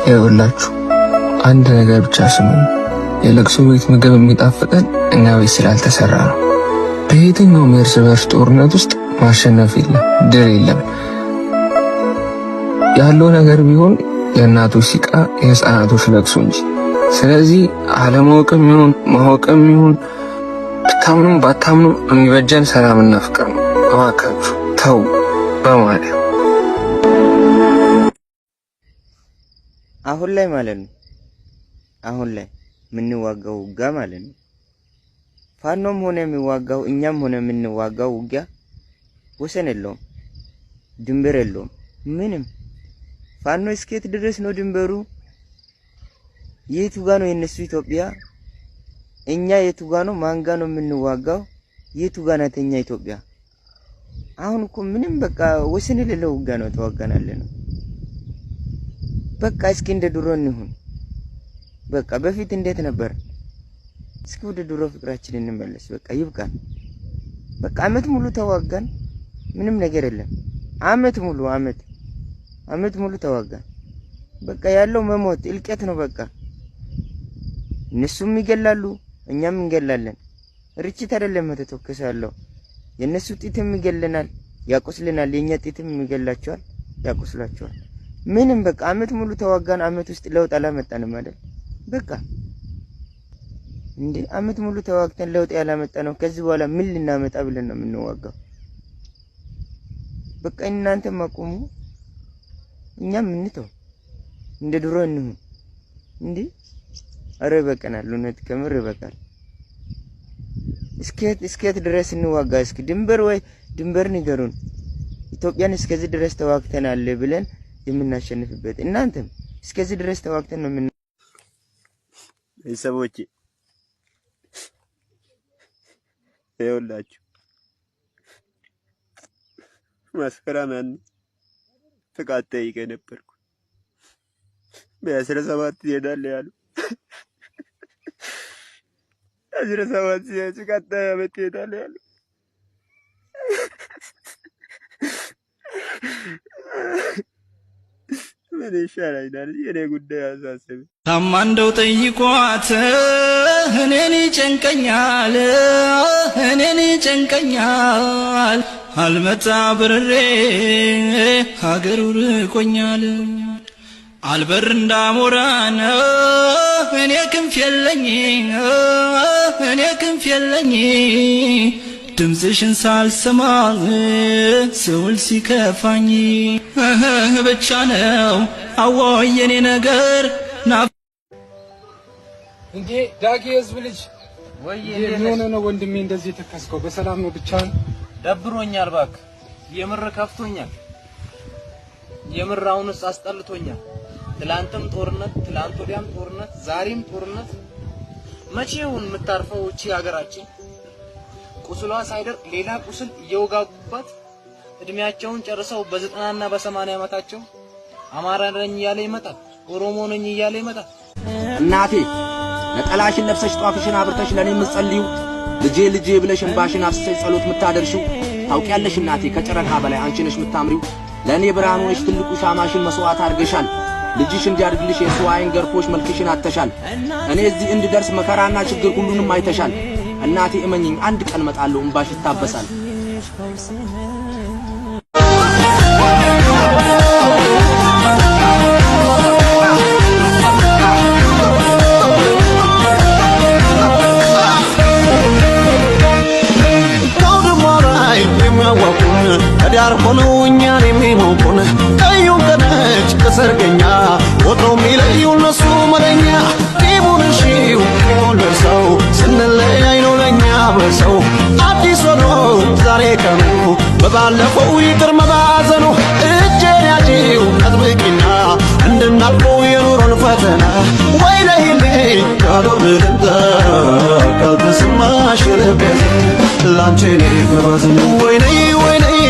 ይኸውላችሁ አንድ ነገር ብቻ ስሙ። የለቅሶ ቤት ምግብ የሚጣፍጠን እኛ ቤት ስላልተሰራ ነው። በየትኛውም የእርስ በርስ ጦርነት ውስጥ ማሸነፍ የለም፣ ድል የለም። ያለው ነገር ቢሆን የእናቶች ሲቃ፣ የህፃናቶች ለቅሶ እንጂ። ስለዚህ አለማወቅም ይሁን ማወቅም ይሁን ብታምኑም ባታምኑም የሚበጀን ሰላምና ፍቅር ነው። እባካችሁ ተው በማለት አሁን ላይ ማለት ነው። አሁን ላይ የምንዋጋው ውጊያ ማለት ነው። ፋኖም ሆነ የሚዋጋው እኛም ሆነ የምንዋጋው ውጊያ ወሰን የለውም፣ ድንበር የለውም፣ ምንም። ፋኖ እስከየት ድረስ ነው ድንበሩ? የቱ ጋ ነው የነሱ ኢትዮጵያ? እኛ የቱ ጋ ነው? ማን ጋ ነው የምንዋጋው? የቱ ጋ ናት እኛ ኢትዮጵያ? አሁን እኮ ምንም በቃ ወሰን የሌለው ውጊያ ነው ተዋጋናለ ነው። በቃ እስኪ እንደ ድሮ እንሁን። በቃ በፊት እንዴት ነበር? እስኪ ወደ ድሮ ፍቅራችን እንመለስ። በቃ ይብቃን። በቃ አመት ሙሉ ተዋጋን፣ ምንም ነገር የለም። አመት ሙሉ አመት ሙሉ ተዋጋን። በቃ ያለው መሞት እልቀት ነው። በቃ እነሱም ይገላሉ፣ እኛም እንገላለን። ርችት አይደለም ተተኮሰ ያለው፣ የእነሱ ጢትም ይገለናል፣ ያቆስልናል። የኛ ጢትም ይገላቸዋል፣ ያቆስላቸዋል። ምንም በቃ አመት ሙሉ ተዋጋን። አመት ውስጥ ለውጥ አላመጣንም አይደል? በቃ እንዴ አመት ሙሉ ተዋግተን ለውጥ ያላመጣ ነው። ከዚህ በኋላ ምን ልናመጣ ብለን ነው የምንዋጋው? በቃ እናንተም አቁሙ፣ እኛም እንተው፣ እንደ ድሮ እንሁን። እንዴ አረ ይበቃናል። እውነት ከምር ይበቃል። እስከየት ድረስ እንዋጋ? እስኪ ድንበር ወይ ድንበር ንገሩን። ኢትዮጵያን እስከዚህ ድረስ ተዋግተናል ብለን የምናሸንፍበት፣ እናንተም እስከዚህ ድረስ ተዋግተን ነው የምን ቤተሰቦቼ ይኸውላችሁ መስከረም ያኔ ፍቃድ ጠይቄ ነበርኩ። በ17 ትሄዳለህ ያሉ፣ 17 ሲቀጣይ ዓመት ትሄዳለህ ያሉ። ምን ይሻለኛል? የኔ ጉዳይ አሳስብ። ታማ እንደው ጠይቋት እኔን ይጨንቀኛል፣ እኔን ይጨንቀኛል፣ አልመጣ ብርሬ ሀገሩ ርቆኛል፣ አልበር እንዳሞራን እኔ ክንፍ የለኝ፣ እኔ ክንፍ የለኝ፣ ድምፅሽን ሳልሰማ ስውል ሲከፋኝ ብቻ ነው አዎ የኔ ነገር። እንዴ ዳጊ የህዝብ ልጅ ወይ ምን ሆነህ ነው ወንድሜ እንደዚህ የተከስከው? በሰላም ነው ብቻህን? ደብሮኛል እባክህ፣ የምር ከፍቶኛል። የምር አሁንስ አስጠልቶኛል። ትላንትም ጦርነት፣ ትላንት ወዲያም ጦርነት፣ ዛሬም ጦርነት። መቼ ይሁን የምታርፈው እቺ ሀገራችን? ቁስሏ ሳይደርቅ ሌላ ቁስል እየወጋጉባት እድሜያቸውን ጨርሰው በ90ና በ80 ዓመታቸው አማራ ነኝ እያለ ይመጣል፣ ኦሮሞ ነኝ እያለ ይመጣል። እናቴ ነጠላሽን ለብሰሽ ጧፍሽን አብርተሽ ለኔ የምትጸልዩ፣ ልጄ ልጄ ብለሽ እንባሽን አፍስሰሽ ጸሎት የምታደርሺው፣ ታውቂያለሽ እናቴ ከጨረቃ በላይ አንቺ ነሽ የምታምሪው። ለእኔ ብርሃን ሆነሽ ትልቁ ሻማሽን መስዋዕት አድርገሻል። ልጅሽ እንዲያድግልሽ የሰው ዓይን ገርፎሽ መልክሽን አጥተሻል። እኔ እዚህ እንድደርስ መከራና ችግር ሁሉንም አይተሻል። እናቴ እመኚኝ አንድ ቀን እመጣለሁ፣ እንባሽ ይታበሳል። የሚያዋቁን ከዳር ሆነው እኛን የሚሞቁን፣ ቀዩን ከነጭ ከሰርገኛ ወትሮ የሚለዩ እነሱ መለኛ፣ ቂሙን እሺው ቂሙን ደርሰው ስንለያይ ነው ለእኛ በሰው አዲስ ሆኖ ዛሬ ቀኑ፣ በባለፈው ይቅር መባዘኑ። እጄን ያዢው አጥብቂና እንድናልፈው የኑሮን ፈተና፣ ወይ ለይልኝ ካልሆነ ልምጣ፣ ካልተሰማሽ ልቤ ላንቺ እኔ መባዘን፣ ወይ ነይ ወይ ነይ።